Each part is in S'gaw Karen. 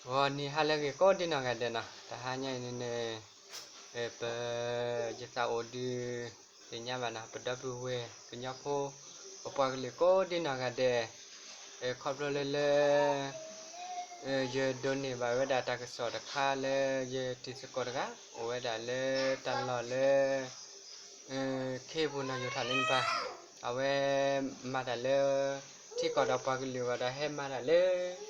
ဂီၤနံၤဟါလၢအဂ့ၤကိးဒံနီၢ်ဂၤဒဲးနီၤ, တဟါညါအံၤန့ၣ်န့ၣ် ပ ယသးအိၣ်ဒုးသ့ၣ်ညါဘၣ်နီၤ ပဒီပုၢ်ဝဲၢ်ကညီဖိ ပပှၤကလုာ်ကိးဒံနီၢ်ဂၤဒဲး ခီဖျိလၢလၢ ယဒိးန့ၢ်ဘၣ်ဝဲဒၣ်တၢ်ကစီၣ်တခါလၢ ယတံၤသကိးတဂၤ အိၣ်ဝဲဒၣ်လၢတၢ်လီၢ်လၢ ခ့ပူၤနီၢ်ယိၤထၣ်လၢနပၤ, အဝဲမၤတၢ်လၢ ထံကီၢ်ဒီးပှၤကလုာ်ဂီၢ်ဒီးဟဲမၤတၢ်လၢ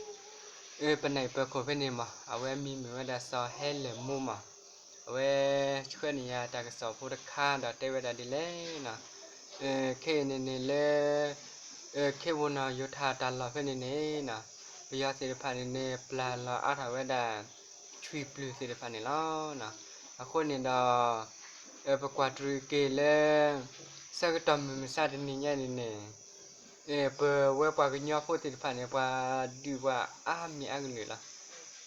ပနၢ်အံၤပၢၤခိၣ်ဖဲန့ၣ်မး, အဝဲမံၤမ့ၢ်ဝဲဒၣ်စီၤဟဲလၢာ်မူမး, အဝဲဆှၢန့ၢ်ယၤတၢ်ကစီၣ်ဖိတခါဒီးတဲဝဲဒၣ်ဒ်လဲၣ်နီၤ, ခဲအံၤန့ၣ်န့ၣ်လၢ ခ့ပူၤနီၢ်ယိၤထၣ်တၢ်လီၢ်ဖဲန့ၣ်န့ၣ်နီၤ, ပယီၤသ့ၣ်တဖၣ်န့ၣ်န့ၣ် ပျၢ်လီၤအါထီၣ်ဝဲဒၣ် ဆွံပျုၢ်သ့ၣ်တဖၣ်န့ၣ်လီၤ. အဃိန့ၣ်ဒီး ပကွၢ်တရံးက့ၤလၢ ဆၢကတီၢ်မုၢ်မဆါတနံၤညါန့ၣ်န့ၣ် ပဝဲပှၤကညီဖိသ့ၣ်တဖၣ်န့ၣ် ပှၤဒုးပှၤအါမံၤအါကလုာ်လီၤ.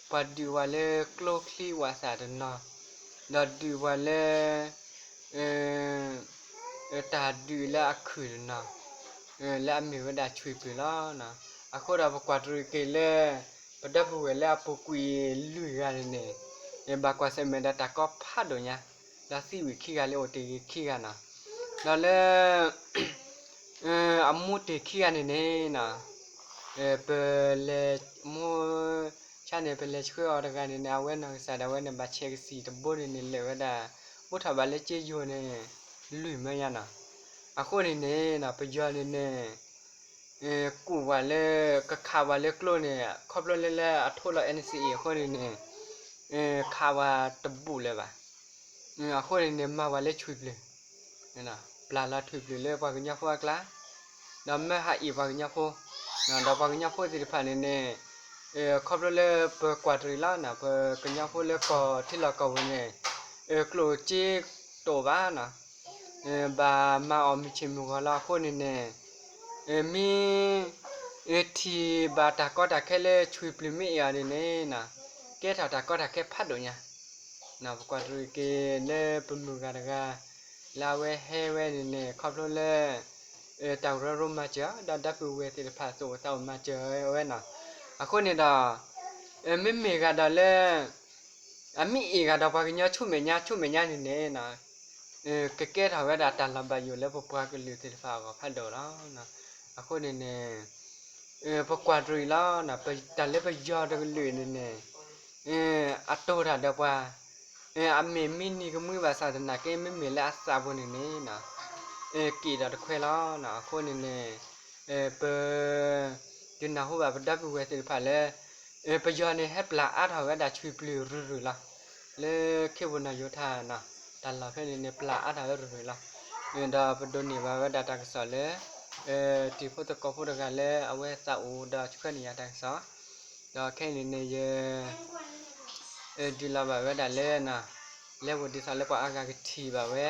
ပှၤဒုးပှၤလၢကျိချံဝးသးတနီၤ, ဒီးဒုးပှၤလၢ တၢ်ဒုးလၢအခုၣ်တနီၤ, လၢအမ့ၢ်ဝဲဒၣ်ဆွံပျုၢ်လီၤ. အဃိဒီးပကွၢ်တရံးက့ၤလၢ ပဒီပုၢ်ဝဲၢ်လၢအပူၤကွံာ်လွံၢ်ဂၤန့ၣ်န့ၣ် ဘၣ်ကွၢ်ဆၢၣ်မဲာ်ဒီးတၢ်ကီဖးဒိၣ်ညါ, ဒီးသံဝံၤခံဂၤလၢအိၣ်တ့ၢ်ဂ့ၤခံဂၤနီၤ, ဒီးလၢ အမူတ့ၢ်ခံဂၤန့ၣ်န့ၣ်နီၤ, ပလဲၤမူ ဆါန့ၣ် ပလဲၤဆှၢအီၤတဂၤန့ၣ်န့ၣ် အဝဲနီၢ်ကစၢ်ဒၣ်ဝဲန့ၣ် ဘၣ်ဆဲးကသံၣ်တဘိန့ၣ်န့ၣ် လဲၤဝဲဒၣ် အိးထီၣ်ဘၣ်လၢကၠ့ယိၤန့ၣ် လွံၢ်မၢညါနီၤ. အဃိန့ၣ်န့ၣ်နီၤ ပယီၤန့ၣ်န့ၣ် ကူၣ်ဝဲလၢ ကခးဝဲလၢကျိန့ၣ် ခီဖျိလၢလၢအထိလီၤ NCA အဃိန့ၣ်န့ၣ် ခးဝဲတဘူၣ်လၢၤဘၣ်. အဃိန့ၣ်န့ၣ် မၤဝဲလၢဆွံပျုၢ် ပျၢ်လီၤဆွံပျုၢ်လၢပှၤကညီဖိအကျါ, ဒီးမၢဟးအံၣ်ပှၤကညီဖိ, ဒီးပှၤကညီဖိသ့ၣ်တဖၣ်န့ၣ်န့ၣ် ခီဖျိလၢပကွၢ်တရံးလီၤနီၤ ပကညီဖိလၢကီၢ်ထံလီၢ်ကီၢ်ပူၤန့ၣ် ကျိၣ်စ့တအိၣ်ဘၣ်နီၤ, ဘၣ်မၤအီၣ်မုၢ်ဆ့ၣ်မုၢ်ဂီၤလီၤ. အဃိန့ၣ်န့ၣ် မ့ၢ် ထံၣ်ဘၣ်တၢ်ကီတၢ်ခဲလၢဆွံပျုၢ်မ့ၢ်အ့ၣ်အီၤန့ၣ်န့ၣ်နီၤ ကဲထီၣ်တၢ်ကီတၢ်ခဲဖးဒိၣ်ညါ ပကွၢ်တရံးက့ၤလၢပမုၢ်ဂၤတဂၤ လၢအဝဲဟဲဝဲန့ၣ်န့ၣ် ခီဖျိလၢ တၢ်ကရၢကရိမၤစၢၤအီၤ ဒီးဒီပုၢ်ဝဲၢ်သ့ၣ်တဖၣ်သူၣ်အိၣ်သးအိၣ်မၤစၢၤဝဲနီၤ. အဃိန့ၣ်ဒီး မ့မ့ၢ်ဂၤဒီးလၢ အမ့ၢ်အ့ၣ်ဂၤဒီးပှၤကညီဆူမဲာ်ညါဆူမဲာ်ညါန့ၣ်န့ၣ်နီၤ ကကဲထီၣ်ဝဲဒၣ်တၢ်လီၤဘၣ်ယိၣ်လၢပပှၤကလုာ်သ့ၣ်တဖၣ်အဂီၢ်ဖးဒိၣ်လီၤ. အဃိန့ၣ်န့ၣ် ပကွၢ်တရံးလီၤ တၢ်လၢပယီၤတကလုာ်န့ၣ်န့ၣ် အတိၢ်တၢ်ဒီးပှၤ အမ့ၢ်မံနံၤကမှံဘၣ်ဆၣ်သနာ်က့ မ့မ့ၢ်လၢအသးပူၤန့ၣ်န့ၣ် က့ၤဒီးတခွဲလီၤ. အဃိန့ၣ်န့ၣ် ပ ယနၢ်ဟူဘၣ်ပဒီပုၢ်ဝဲၢ်သ့ၣ်တဖၣ်လၢ ပယီၤန့ၣ် ဟဲပျၢ်အါထီၣ်ဝဲဒၣ်ဆွံပျုၢ်ရုၢ်ရုၢ်လီၤ. လၢခ့ပူၤနီၢ်ယိၤထၣ်နီၤ တၢ်လီၢ်ဖဲန့ၣ်န့ၣ် ပျၢ်အါထီၣ်ဝဲရုၢ်ရုၢ်လီၤ. ဒီးပဒိးန့ၢ်ဘၣ်ဝဲဒၣ်တၢ်ကစီၣ်လၢ တံၤဖိသကိးဖိတဂၤလၢအဝဲသးအိၣ်ဒီးဆှၢန့ၢ်ယၤတၢ်ကစီၣ်, ဒီးခဲအံၤန့ၣ်န့ၣ် ယ ဒုးလီၤဘၣ်ဝဲဒၣ်လၢ လၢဝဲဒ်သိးလၢပှၤအါဂၤကထံၣ်ဘၣ်ဝဲ,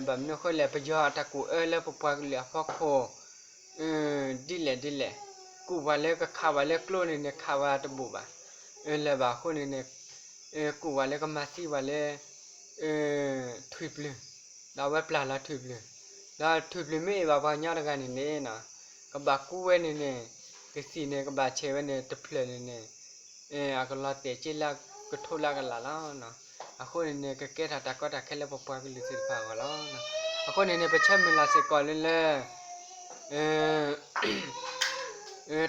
ဘၣ်မနုၤအဃိလဲၣ် ပယီၤအတၢ်ကူၣ်အၢလၢပပှၤကလုာ်အဖီခိၣ် ဒ်လဲၣ်ဒ်လဲၣ်, ကူၣ်ပှၤလၢကခးပှၤလၢကျိန့ၣ်န့ၣ် ခးပှၤတဘူၣ်ဘၣ်, လၢၤဘၣ်အဃိန့ၣ်န့ၣ် ကူၣ်ပှၤလၢကမၤသံပှၤလၢ ထွံၣ်ပျုၢ်, ဒီးအဝဲပျၢ်လီၤထွံၣ်ပျုၢ်, ဒီးထွံၣ်ပျုၢ်မ့ၢ်အ့ၣ်ဘၣ်ပှၤကညီတဂၤန့ၣ်န့ၣ် ကဘၣ်ကူဝဲန့ၣ်န့ၣ် ကသံၣ်န့ၣ် ကဘၣ်ဆဲးဝဲန့ၣ်တဖျၢၣ်န့ၣ်န့ၣ် အကလီၤတဲာ်က့လၢကထိလၢကလးလီၤ. အဃိန့ၣ်န့ၣ် ကကဲထီၣ်တၢ်ကီတၢ်ခဲလၢပပှၤကလုာ်သ့ၣ်တဖၣ်အဂီၢ်လီၤ. အဃိန့ၣ်န့ၣ် ပဆၢမုၢ်လၢ်စ့ၢ်ကီးလၢလၢ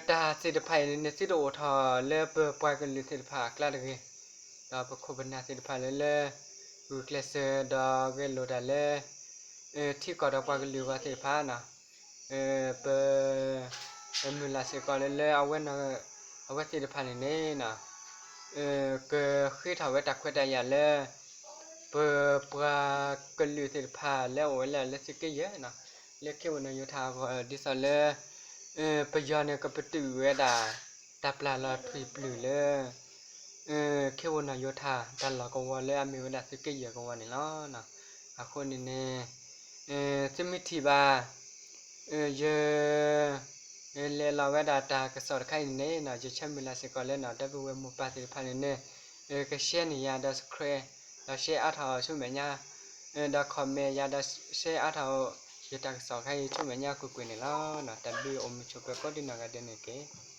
တၢ်သ့ၣ်တဖၣ်အံၤန့ၣ်န့ၣ် သုတအိၣ်ထီၣ်လၢပပှၤကလုာ်သ့ၣ်တဖၣ်အကျါတဂ့ၤ, ဒီးပခိၣ်ပနၢ်သ့ၣ်တဖၣ်လၢလၢ ဂုာ်ကျဲးစၢးဒီးဂဲၤလိာ်တၢ်လၢ ထံကီၢ်ဒီးပှၤကလုာ်အဂီၢ်သ့ၣ်တဖၣ်နီၤ, ပ မုၢ်လၢ်စ့ၢ်ကီးလၢလၢ အဝဲသ့ၣ်တဖၣ်န့ၣ်န့ၣ် ကဃ့ထီၣ်ဝဲတၢ်ခွဲးတၢ်ယာ်လၢ ပပှၤကလုာ်သ့ၣ်တဖၣ်လၢအအိၣ်ဝဲလၢလၢသုးက့ယဲၢ်နီၤ, လၢခ့ပူၤနီၢ်ယိၤထၣ်အဂီၢ် ဒ်သိးလၢ ပယီၤန့ၣ် ကပတုာ်ဝဲဒၣ် တၢ်ပျၢ်လီၤထွံၣ်ပျုၢ်လၢ ခ့ပူၤနီၢ်ယိၤထၣ် တၢ်လီၢ်ကဝီၤလၢအမ့ၢ်ဝဲဒၣ်သုးက့ယဲၢ်ကဝီၤန့ၣ်လီၤ. အဃိန့ၣ်န့ၣ် သုမ့ၢ်ထံၣ်ဘၣ် ယ လဲၤလီၤဝဲဒၣ်တၢ်ကစီၣ်တခါအံၤန့ၣ်န့ၣ် ယဆၢမုၢ်လၢ်စ့ၢ်ကီးလၢနီၤ ဒီပုၢ်ဝဲၢ်မိၢ်ပၢ်သ့ၣ်တဖၣ်န့ၣ်န့ၣ် က share န့ၢ်ယၤဒီး subscribe ဒီး share အါထီၣ်ဆူမဲာ်ညါ, ဒီး comment ယၤဒီး share အါထီၣ် ယတၢ်ကစီၣ်ခါအံၤဆူမဲာ်ညါကွ့ၢ်ကွ့ၢ်န့ၣ်လီၤ. တၢ်ဘျုးအိၣ်မုာ်ဆိးပၢၤကိးဒံနီၢ်ဂၤဒဲးန့ၣ်တက့ၢ်.